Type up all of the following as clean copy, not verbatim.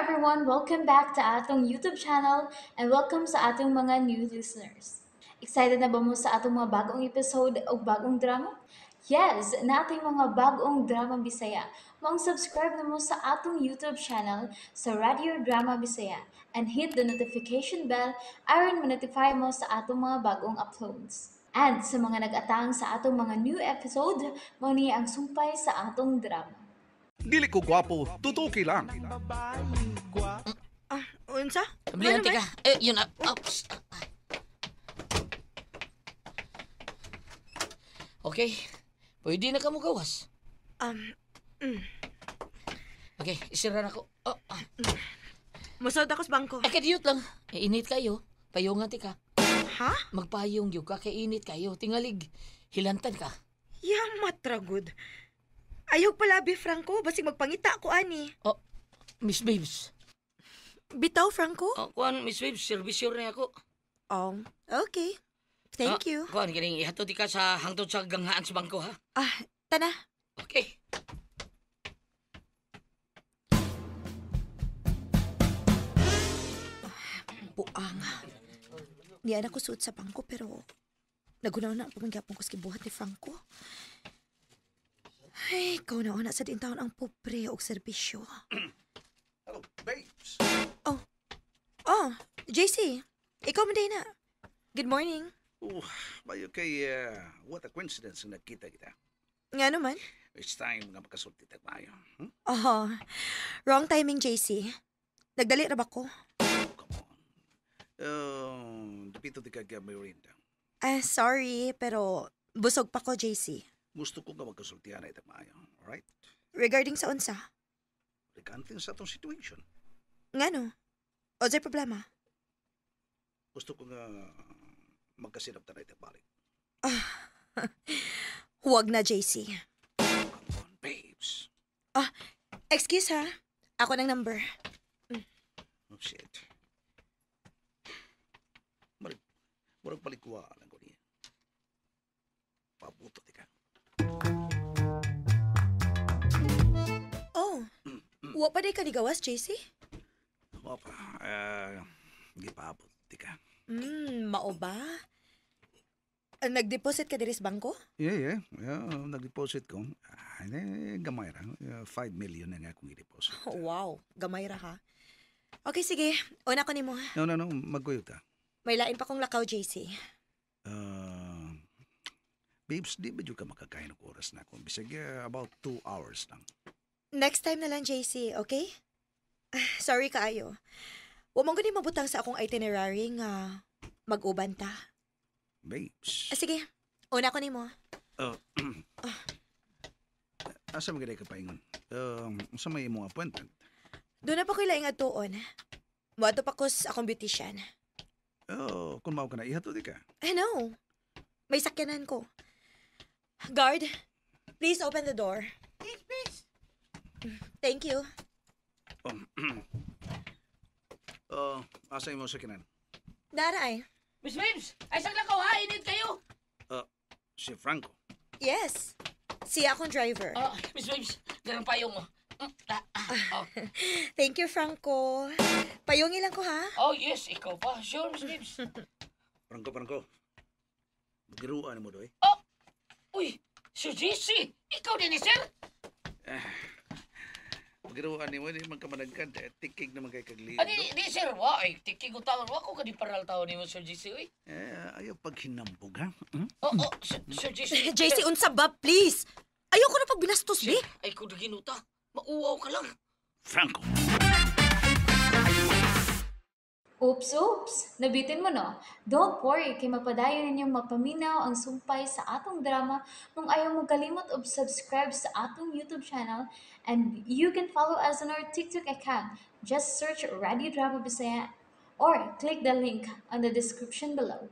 Everyone! Welcome back to atong YouTube channel and welcome sa atong mga new listeners. Excited na ba mo sa atong mga bagong episode o bagong drama? Yes, nating mga bagong drama Bisaya. Maong subscribe na mo sa atong YouTube channel sa Radio Drama Bisaya and hit the notification bell aron ma-notify mo sa atong mga bagong uploads. And sa mga nag-atang sa atong mga new episode, mao ni ang sumpay sa atong drama. Dili ko gwapo, tutuki lang. Ah, unsa? Blihan Ano ka. man? Eh, yun na. Oops. Okay. Pwede na ka mo gawas. Okay, isira na ko. Oh, ah. Musod ako sa bangko. Ay, kadiyot lang. Eh, init kayo. Payungan ti ka. Ha? Magpayong yun ka, kay init kayo. Tingalig. Hilantan ka. Yamat ragud. Ayaw palabi, Franco. Basig magpangita ko, ani. Oh, Miss Babes. Bitaw, Franco? Oh, kuan, Miss Babes, servisyor na ako. Oh, okay. Thank Ah, you. Kuan, galing, ihatod ka sa hangtod sa ganghaan sa bangko, ha? Ah, tana. Okay. Buang. Niya na ko suot sa bangko pero nagunaw na ang pamangyapon ko sa gibuhat ni Franco. Ay, ikaw na una sa din taon ang pobre og serbisyo. Hello, babes. Oh, JC. Ikaw man din na. Good morning. Oh, bayo kay, what a coincidence na nagkita kita. Nga naman. It's time nga makasulti tag maayo. Oh, wrong timing, JC. Nagdali ra ba ko? Come on. Dapito di ka merienda. Ah, sorry, pero busog pa ko, JC. Gusto ko nga magkasultihan na itag maayo. Alright? Regarding sa unsa? Regarding sa atong situation. Ngano? Unsay problema? Gusto ko nga magkasinap ta na itag balik. Huwag na, JC. Come on, babes. Excuse ha. Ako ng number. Oh, shit. Murag, murag palikwa lang ko niya. Pabuto di ka. Oh, wa pa day ka nigawas, JC? Opa, gipabot di ka. Mao ba? Ah, nag-deposit ka diri sa bangko? Yeah. Nag-deposit ko. Ah, eh, gamay ra. 5 million na nga akong i-deposit. Oh, wow, gamay ra ha. Okay, sige. Una ko nimo. No. Magkuyog ta. May lain pa kong lakaw, JC. Babes, di ba ka makakain og oras na ako? Bisag about 2 hours lang. Next time na lang, JC, okay? Ah, sorry kaayo. Wa man gani mabutang sa akong itinerary nga mag-uban ta. Babes. Ah, sige. Una ko nimo. Asa man ka paingon? Sa may imong appointment? Doon na pa ko'y laing adtuon. Moadto pa ko sa akong beautician. Oh, kung mao ka na, ihatod di ka. I know. May sakyanan ko. Guard, please open the door. Please, please. Thank you. Oh, oh, asa imong sakyanan? Dara ay. Miss Babes, ay sang lakaw, ha? Init kayo. Si Franco. Yes. Siya akong driver. Ah, Miss Babes, ganun payong mo. Ah, ah, oh. Thank you, Franco. Payungin lang ko, ha? Oh, yes, ikaw pa. Sure, Miss Babes. Franco, Franco. Magiruan mo doy. Oh! Uy, Sir JC, ikaw din eh, sir? Magiruan nimo di man ka managkad. Eh, tikig naman kay kagliid. Ah, di, di, sir. Wa, ay, tiki ko taon. Wa ko ka di paral taon ni mo, Sir JC, uy. Eh, ayaw paghinambog, ha? Hmm? Oh, Sir, Sir JC. JC, unsa ba, please? Ayoko na pagbinastos, Sir, bi. ay, kung ginuta. Mauwaw ka lang. Franco! Oops, oops! Nabitin mo, no? Don't worry, kay mapadayon ninyong mapaminaw ang sumpay sa atong drama kung ayaw mo kalimot og subscribe sa atong YouTube channel, and you can follow us on our TikTok account. Just search Radio Drama Bisaya or click the link on the description below.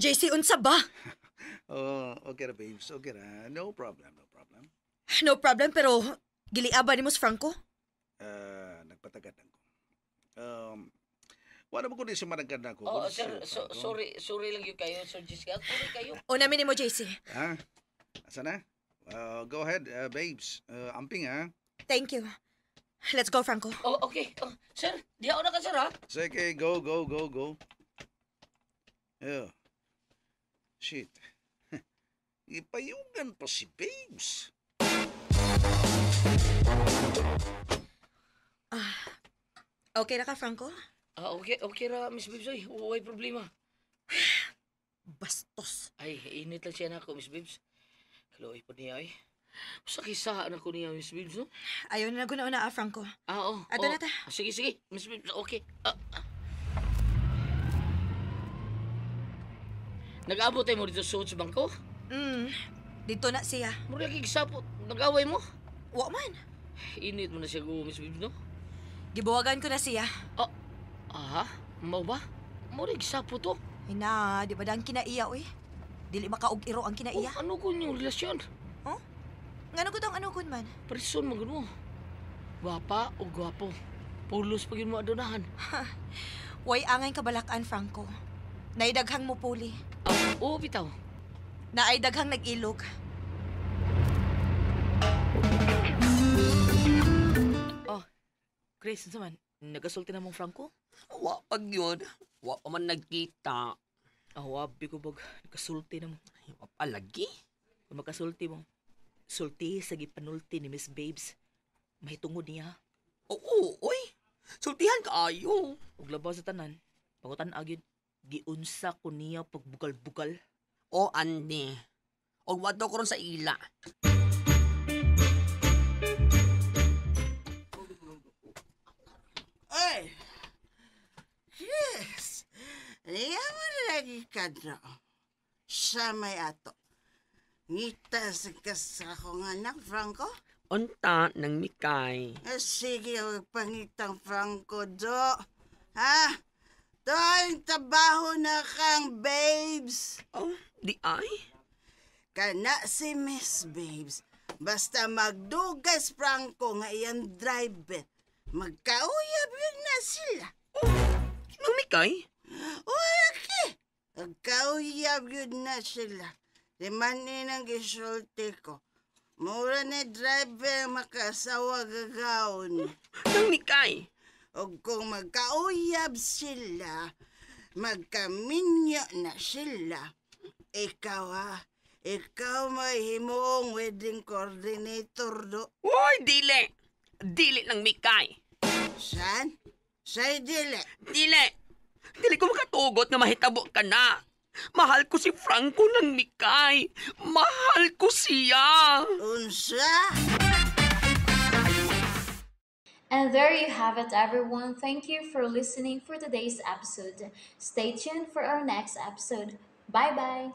JC, unsa ba? Oh, okay ra, babes. Okay ra. No problem, no problem. No problem, pero giliaba ni mo si Franco? Nagpatagad lang ko. Wala mo ko di siya managkad na ako. Oh, Kundi si sir, so, Franco. sorry, sorry lang yun kayo, Sir JC. Ah, sorry kayo. Una mi nimo, JC. Ha? Asa na? Go ahead, babes. Amping, ha? Thank you. Let's go, Franco. Oh, okay. Oh, sir, diha na ka, sir, ha? Sige, go, go, go, go. Yeah. Shit. Ipayugan pa si Babes. Okay na ka, Franco? Ah, okay, okay ra, Miss Babes, oy. Way problema. Bastos. Ay, init lang siya na ako, Miss Babes. Kaluoy po niya, ay. Usa kisa na ko niya, Miss Babes, no? Ayaw na naguna-una, ah, Franco. Ah, oh. Ato oh. na ta. Ah, sige, sige, Miss Babes, okay. Ah, ah. Nag-abot tayo mo dito sa sa bangko? Dito na siya. Mura lagi gisapot. Nag-away mo? Wa man. Init mo na siya go, Miss Babes, no? Gibuwagan ko na siya. Ah, aha? Mao ba? Mura gisapot to. Ay na, di ba dang kinaiya, uy? Dili makaug-iro ang kinaiya. Oh, ano ko yung relasyon? Oh? Ngano ko tong ano kun man? Parison mo mo. Gwapa o gwapo. Pulos pa yun mo adonahan. Way angay kabalakan, Franco. Naidaghang mo puli. Ah, oo, bitaw. Naay daghang nag-ilog. Oh, Chris, unsa man? Nagasulti na mong Franco? Wa pag yun. Wa pa man nagkita. Ah, wabi ko bag. Nagasulti na mo. Ay, wa pa lagi. Kung makasulti mo, sulti sa gipanulti ni Miss Babes. Mahitungod niya. Oo, oy. Sultihan kaayo. Ug labaw sa tanan, pangutan gyud giunsa ko niya pagbugal-bugal. O, andi. Og wa daw karon sa ila. Ay! Yes! Liya mo na lagi ka no. Siya may ato. Ngita sa kas akong anak, Franco. Unta nang mikay. Eh, sige, huwag pangitang Franco, do. Ha? Doon, trabaho na kang, babes. Oh, di ay. Kana si Miss Babes. Basta magdugas, Franco, nga iyang driver. Magkauyab yun na sila. Nang mikay? Wala ki! Magkauyab yun na sila. Di man ni nang gisulti ko. Mura ni driver makasawa gagawon. Nang mikay. O kung magkauyab sila, magkaminyo na sila. Ikaw ha, ikaw may himuong wedding coordinator do. Uy, dili. Dili nang mikay. San? Sa'y dili. Dili. Dili ko makatugot nga mahitabo ka na. Mahal ko si Franco ng mikay. Mahal ko siya. Unsa? And there you have it, everyone. Thank you for listening for today's episode. Stay tuned for our next episode. Bye bye.